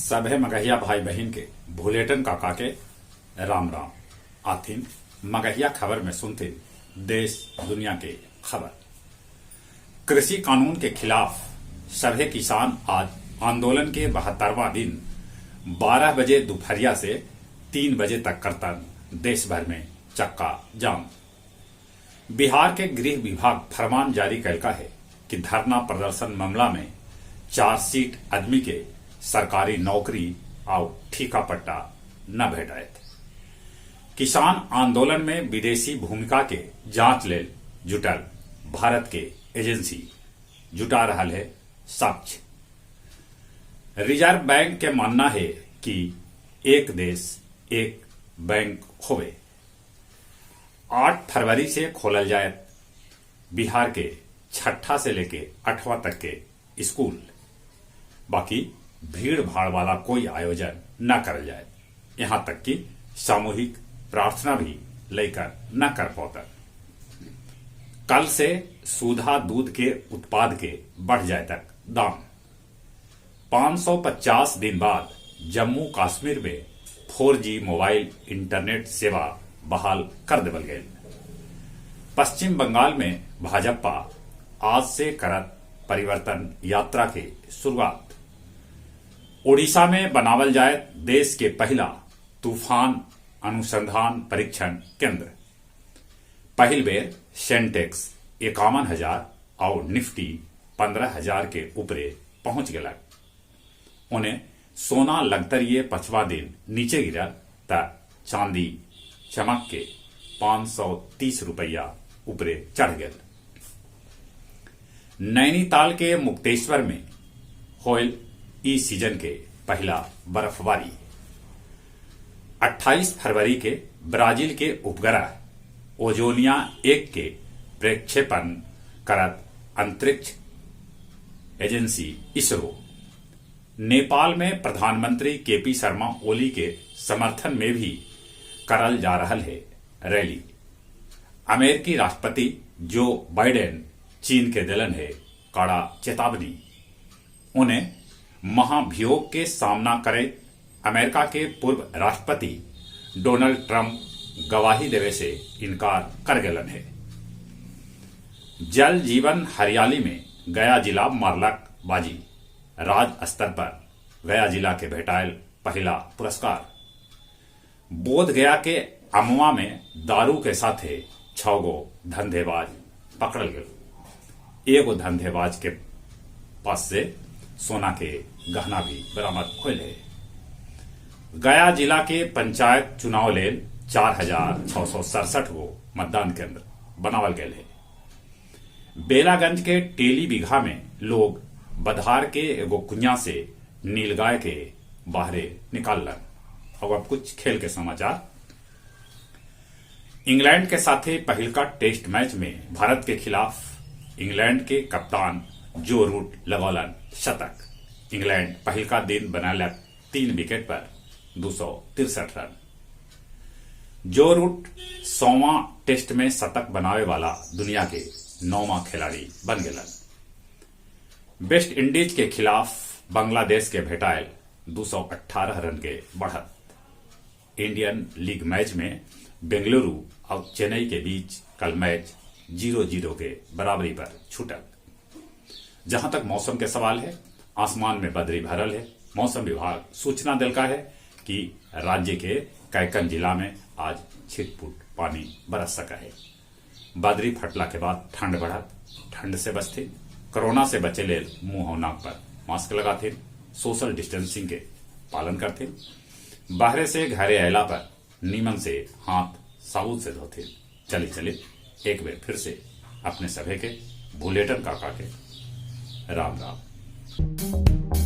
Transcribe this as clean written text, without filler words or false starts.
सभे मगहिया भाई बहिन के भुलेटन काका के राम राम। आथिन मगहिया खबर में सुनथिन देश दुनिया के खबर। कृषि कानून के खिलाफ सभे किसान आज आंदोलन के 72वां दिन 12 बजे दुपहरिया से 3 बजे तक करतन देश भर में चक्का जाम। बिहार के गृह विभाग फरमान जारी कैलका है कि धरना प्रदर्शन मामला में चार्जशीट आदमी के सरकारी नौकरी आउ ठीका पट्टा न भेटायत। किसान आंदोलन में विदेशी भूमिका के जांच लेल जुटल भारत के एजेंसी जुटा रहा है साक्ष्य। रिजर्व बैंक के मानना है कि एक देश एक बैंक होवे। 8 फरवरी से खोलल जाए बिहार के छठा से लेके 8वां तक के स्कूल। बाकी भीड़ भाड़ वाला कोई आयोजन न करल जाए, यहाँ तक कि सामूहिक प्रार्थना भी लेकर न कर पौतन। कल से सुधा दूध के उत्पाद के बढ़ जाए तक दाम। 550 दिन बाद जम्मू कश्मीर में 4G mobile internet सेवा बहाल कर देवल गयल। पश्चिम बंगाल में भाजपा आज से करत परिवर्तन यात्रा के शुरुआत। ओडिशा में बनावल जाए देश के पहला तूफान अनुसंधान परीक्षण केंद्र। पहिल बेर सेंटेक्स 51,000 और निफ्टी 15,000 के ऊपरे पहुंच गलक। उन्हें सोना लगतरिये 5वां दिन नीचे गिरा त चांदी चमक के 530 रुपया ऊपरे चढ़ गए। नैनीताल के मुक्तेश्वर में होयल ई सीजन के पहला बर्फबारी। 28 फरवरी के ब्राजील के उपग्रह ओजोनिया 1 के प्रक्षेपण करत अंतरिक्ष एजेंसी इसरो। नेपाल में प्रधानमंत्री केपी शर्मा ओली के समर्थन में भी करल जा रहा है रैली। अमेरिकी राष्ट्रपति जो बाइडेन चीन के दिलन है कड़ा चेतावनी। उन्हें महाभियोग के सामना करे अमेरिका के पूर्व राष्ट्रपति डोनाल्ड ट्रंप गवाही देवे से इनकार कर गलन है। जल जीवन हरियाली में गया जिला मारलक बाजी। राज्य स्तर पर गया जिला के भेटायल पहला पुरस्कार। बोध गया के अमुआ में दारू के साथे 6 गो धंधेबाज पकड़ल गए। एगो धंधेबाज के पास से सोना के गहना भी बरामद होल है। गया जिला के पंचायत चुनाव लेल 4,667 गो मतदान केंद्र बनावल गए है। बेलागंज के टेली बीघा में लोग बधार के एगो कुइया से नीलगाय के बाहरे निकाललन। और अब कुछ खेल के समाचार। इंग्लैंड के साथे पहिलका टेस्ट मैच में भारत के खिलाफ इंग्लैंड के कप्तान जो रूट लगौलन शतक। इंग्लैंड पहिलका दिन बनालक 3 विकेट पर 263 रन। जो रूट 100वां टेस्ट में शतक बनावे वाला दुनिया के 9वां खिलाड़ी बन गलन। वेस्ट इंडीज के खिलाफ बांग्लादेश के भेटायल 218 रन के बढ़त। इंडियन लीग मैच में बेंगलुरु और चेन्नई के बीच कल मैच 0-0 के बराबरी पर छूटल। जहां तक मौसम के सवाल है, आसमान में बदरी भरल है। मौसम विभाग सूचना दिलका है कि राज्य के कैकन जिला में आज छिटपुट पानी बरस सका है। बदरी फटला के बाद ठंड बढ़त, ठंड से बचते, कोरोना से बचे लेल मुंह और नाक पर मास्क लगाते, सोशल डिस्टेंसिंग के पालन करते, बाहरे से घरे अयला पर नीमन से हाथ साबुन से धोते। चले चले एक बार फिर से अपने सभे के भुलेटन काका के राम राम।